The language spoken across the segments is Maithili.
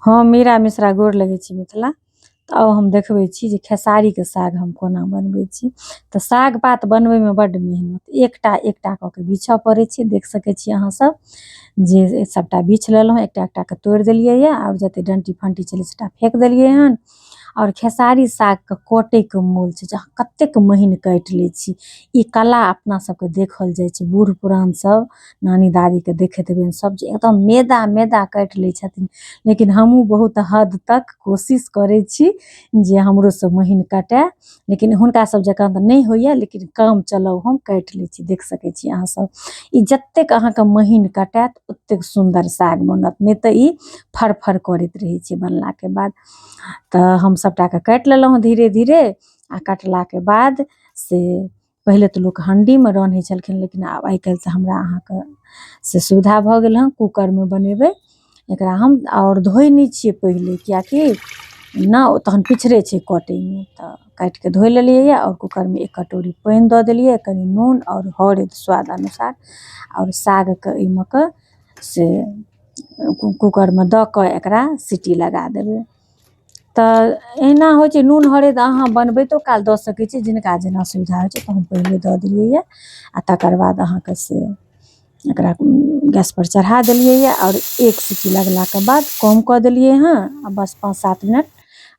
हम मीरा मिश्रा गोर लगै छी मिथिला। तऽ आउ हम देखबै छी जे खेसारीके साग हम कोना बनबै छी। तऽ साग पात बनबैमे बड्ड मेहनत, एकटा एकटा कऽ के बिछऽ पड़ै छै। देख सकै छी अहाँ सब जे सबटा बिछ लेलहुँ, एकटा एकटा के तोड़ि देलियै यऽ आओर जते डंटी फंटी छलै सबटा फेक देलियै हन। आओर खेसारी सागके कटैके मोल छै जे अहाँ कतेक महीन काटि लै छी। ई कला अपना सबके देखल जाइ छै, बूढ़ पुरान सब नानी दादीके देखैत हेबनि सब जे एकदम मैदा मैदा काटि लै छथिन। लेकिन हमहूँ बहुत हद तक कोशिश करै छी जे हमरो सब महीन कटए, लेकिन हुनका सब जकाँ तऽ नहि होइए, लेकिन काम चलाउ हम काटि लै छी। देख सकै छी अहाँ सब, ई जतेक अहाँके महीन कटायत ओतेक सुन्दर साग बनत, नहि तऽ ई फरफर करैत रहै छै बनलाके बाद। तऽ हम सबटाके काटि लेलहुँ धीरे धीरे, आ कटलाके बाद से पहिले तऽ लोक हण्डीमे रन्है छलखिन, लेकिन आब आइ काल्हि तऽ हमरा अहाँके से सुविधा भऽ गेल हँ, कूकरमे बनेबै एकरा हम। आओर धोइ नहि छियै पहिले, किएकि ने ओ तहन पिछड़ै छै कटैमे। तऽ काटिके धोइ लेलियै यऽ आओर कूकरमे एक कटोरी पानि दऽ देलियै, कनि नून आओर हरदि स्वाद अनुसार, आओर सागके ओहिमे कऽ से कूकरमे दऽ कऽ एकरा सीटी लगा देबै। तऽ एहिना होइ छै, नून हरदि अहाँ बनबैतो काल दऽ सकै छी, जिनका जेना सुविधा होइ छै। तऽ हम पहिले दऽ देलियै यऽ आ तकर बाद अहाँके से एकरा गैसपर चढ़ा देलियै यऽ आओर एक सीटी लगलाके बाद कम कऽ देलियै हँ आ बस 5-7 मिनट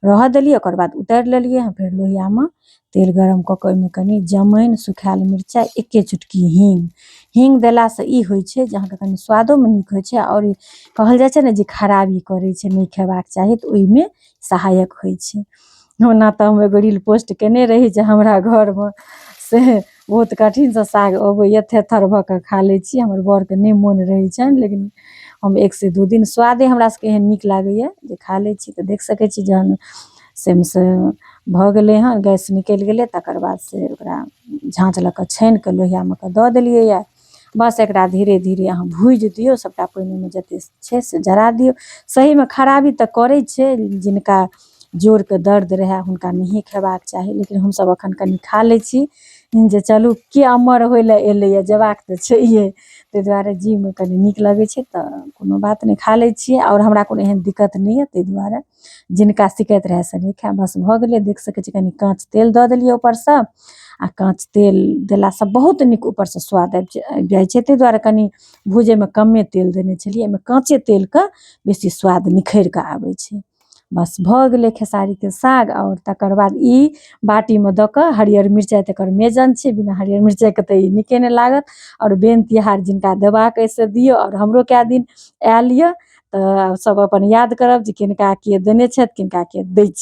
रहऽ देलियै, ओकर बाद उतारि लेलियै हँ। फेर लोहियामे तेल गरम कऽ कऽ ओहिमे कनि जमाइन, सुखायल मिरचाइ, एके चुटकी हींग। हींग देलासँ ई होइ छै जे अहाँके कनि स्वादोमे नीक होइ छै, आओर ई कहल जाइ छै ने जे खराबी करै छै, नहि खेबाक चाही, तऽ ओहिमे सहायक होइ छै। ओना तऽ हम एगो रील पोस्ट केने रही जे हमरा घरमे से बहुत कठिनसँ साग अबैए, थेथर भऽ कऽ खा लै छी, हमर बरके नहि मोन रहै छनि, लेकिन हम 1 से 2 दिन स्वादे हमरा सबके एहन नीक लागैए जे खा लै छी। तऽ देख सकै छी जहन सेमसँ भऽ गेलै हँ, गैस निकलि गेलै, तकर बाद से ओकरा झाँच लऽ कऽ छानि कऽ लोहियामे कऽ दऽ देलियै यऽ। बस एकरा धीरे धीरे अहाँ भूजि दियौ, सबटा पानिमे जते छै से जरा दियौ। सहीमे खराबी तऽ करै छै, जिनका जोड़के दर्द रहए हुनका नहिए खेबाक चाही, लेकिन हमसब एखन कनि खा लै छी जे चलू के अमर होइ लए एलैए, जेबाक तऽ छैहे, ताहि दुआरे जीवमे कनि नीक लगै छै तऽ कोनो बात नहि, खा लै छियै। आओर हमरा कोनो एहन दिक्कत नहि यऽ, ताहि दुआरे जिनका शिकायत रहए से नहि खाए। बस भऽ गेलै, देख सकै छी कनि काँच तेल दऽ देलियै ऊपरसँ, आ काँच तेल देलासँ बहुत नीक ऊपरसँ स्वाद आबि जाइ छै। ताहि दुआरे कनि भूजैमे कमे तेल देने छलियै, एहिमे काँचे तेलके बेसी स्वाद निखरि कऽ आबै छै। बस भऽ गेलै खेसारीके साग। आओर तकर बाद ई बाटीमे दऽ कऽ हरियर मिरचाइ तऽ एकर मेजन छै, बिना हरियर मिरचाइके तऽ ई नीके नहि लागत। आओर बेन तिहार जिनका देबाक अछि से दियौ। आओर हमरो कए दिन आयल यऽ, तऽ सब अपन याद करब जे किनका के देने छथि, किनका के दै छी।